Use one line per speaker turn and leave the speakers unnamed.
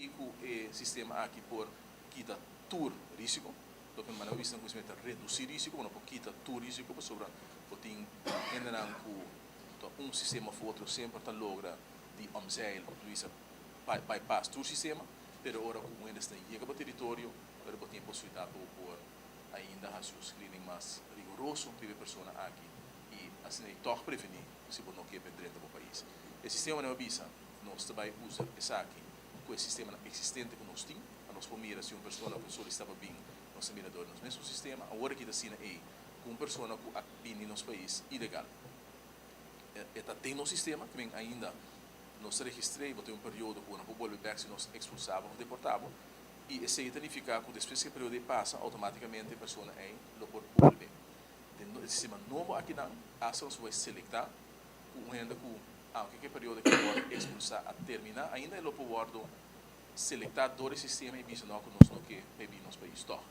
Ku e sistema aki por kita tur risiko. Loke mi a bisa ku ta redusí risiko, no por kita tur risiko, pasobra bo tin hendenan ku un sistema òf otro semper ta logra di omzeil, bisa bypass tur sistema, pero ora ku hende ta yega pa teritorio, pero bo tin posibilidat pa por ainda hasi un screening mas riguroso pa e persona aki i asina toch prevení si bo no ke drenta e pais. E sistema no bisa, nos tambe usa esaki ku e sistema eksistente ku nos tin, nos por mira si un persona ku solisitá bin, nos ta mira den nos mesun sistema. Awor aki ta asina ei, ku un persona ku bin na nos pais ilegal, e ta den nos sistema, ku ainda nos registrá, tin un periodo ku no por bolbe bèk si nos ekspulsá òf deportá, i esei ta nifiká ku despues ku e periodo pasa, outomátikamente e persona ei lo por bolbe. Den e sistema nobo aki nan, asta nos bai selektá un hende ku, aunke e periodo ku por ekspulsá a terminá, ainda e lo por selektá dor e sistema i bisa no ku nos no ke bin nos pais toch.